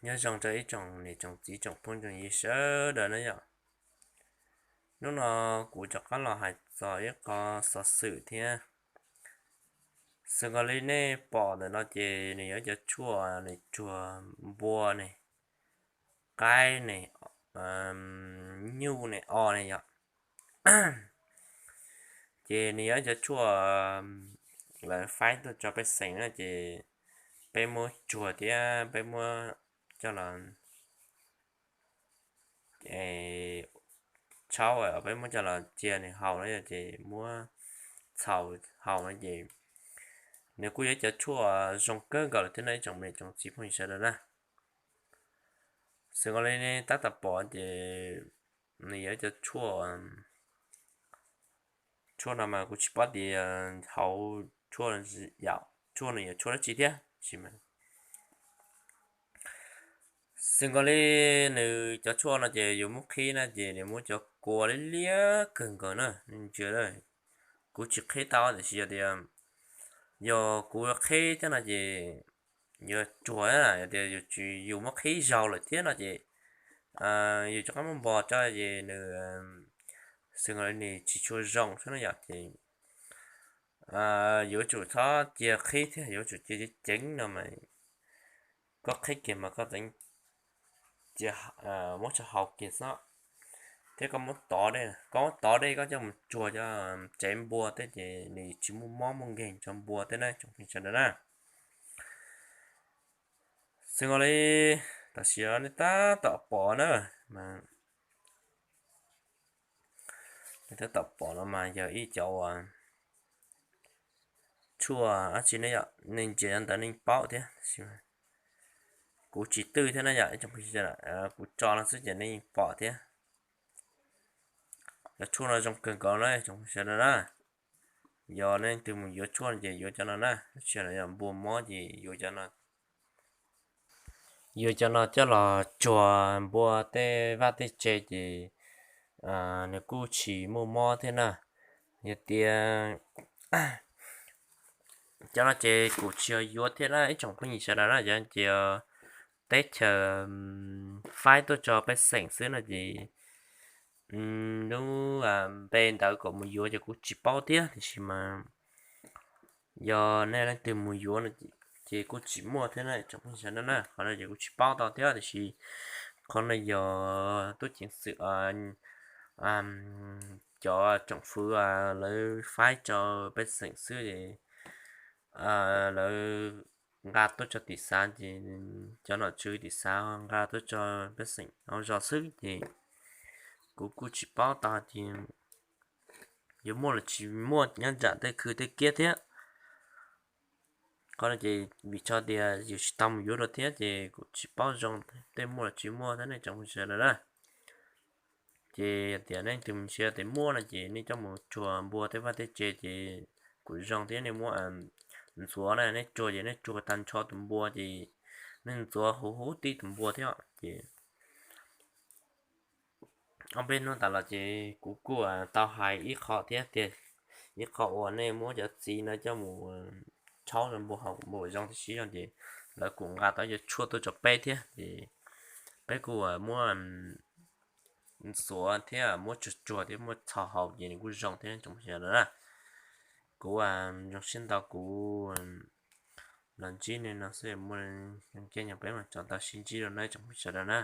Nyob zoo rau ib tsoom niam tsoom txiv tsoom phooj tsoom ywg sawv daws na yom. Hnub no kuv rov qab los hais txog ib qho xov xwm thiab. Xws nkaus li nej pom ntawm no ces nws yog cov tshuaj nws tsuag npua ne, qaib ne, nyuj ne, o ne yom. Ces nws yog cov tshuaj lawv faib tuaj tso pej xeem na ces peb muab tsuag thiab peb muab coj los tshauv, peb muab coj los cia nws haus na yom, ces muab txhaus haus na ces nws kuj yog cov tshuaj zoo kawg nkaus li thiab na ib tsoom niam tsoom txiv phooj ywg sawv daws na. Xws nkaus li nej tab tom pom ces nws yog cov tshuaj, tshuaj no mas kuv tsis paub tias hauv tshuaj, tshuaj no yog tshuaj dab tsi thiab sis mas xws nkaus li nws cov tshuaj no ces yus muab qhib na ces nws muab cov kua liab liab kawg nkaus na, nej ntsia. Kuv tsis qhib tau tiam sis yog tias yog kuv qhib thiab no ces yuav tsuag, yog tias yus muab qhib zaus lawm thiab no ces yus rov qab muab npog tso ces nws xws nkaus li nws tsis tshua zoo xwb no yom. Ces yuav tsum txhob cia qhib thiab, yuav tsum cia ceev ceev no mas koj qhib kiag mas koj txeev muab tso haus kiag xwb. Thiab koj muab tov dej, koj muab tov dej koj coj mus tsuag cov tsev npua thiab ces nws tsis muaj mob muaj nkeeg rau npua thiab na tsoom phooj ywg sawv daws na. Xws nkaus li tam sim no nej tab tom pom na, nej tab tom pom no mas yog ib cov tshuaj dab tsi ne yom, nej ntsia ntawd nej paub thiab. Kuv tsis twj thiab na yom, ib tsoom phooj ywg, kuv tso no xwb ces nej pom thiab. Cov tshuaj no zoo kawg nkaus na tsoom phooj ywg sawv daws na. Yog nej leej twg mus yuav tshuaj no ces yuav cov no na, tsis yog npua mob ces yuav cov no. Yuav cov no coj los tsuag npua tej vaj tej tse ces nws kuj tsis muaj mob thiab na. Yog tias cov no ces kuv tsis yog yuav thiab na ib tsoom phooj ywg sawv daws na, yog ces teb chaws faib tuaj tso pej xeem xwb no ces lub npe ntawd kom mus yuav ces kuv tsis paub thiab, tiam sis mas yog nej leej twg mus yuav no ces kuj tsis muaj thiab na tsoom phooj ywg sawv daws na. Qhov no ces kuv tsis paub tau thiab, tiam sis qhov no yog tub ceev xwm cov tsoom fwv lawv faib tso pej xeem xwb es lawv nqa tuaj tso tim xav ces cov nom tswv tim xav nqa tuaj tso pej xeem hauv zos xwb ces kuv kuj tsis paub tau hais tias yuav muaj los tsis muaj nyob nram tej khw tej kiab thiab. Qhov no ces vim tso tias yus tsis tau mus yuav dua thiab ces kuv tsis paub zoo tej muaj los tsis muaj thiab nej tsoom phooj ywg sawv daws na. Ces yog tias nej leej twg mus ntsia tias muaj no ces nej coj mus tsuag npua tej vaj tej tse ces kuj zoo thiab. Nej muab ntxuav na, nej tsuag ces nej tsuag tag nrho tus npua ces nej ntxuav huv huv tib tus npua thiab ces ob peb hnub tas los ces kuv kuj tau hais ib qho thiab tias ib qho uas nej muab cov txiv no coj mus tshauv rau npua haus npua zoo tib si no ces lawv kuj nqa tau cov tshuaj tuaj rau peb thiab ces peb kuj muab ntxuav thiab muab tsuag tsuag thiab muab txhos haus ces nws kuj zoo thiab tsoom phooj ywg na. Kuv zoo siab ntau kuv los ntsib nej no xwb, muaj caij nyoog peb mam rov tau sib ntsib dua na tsoom phooj ywg sawv daws na.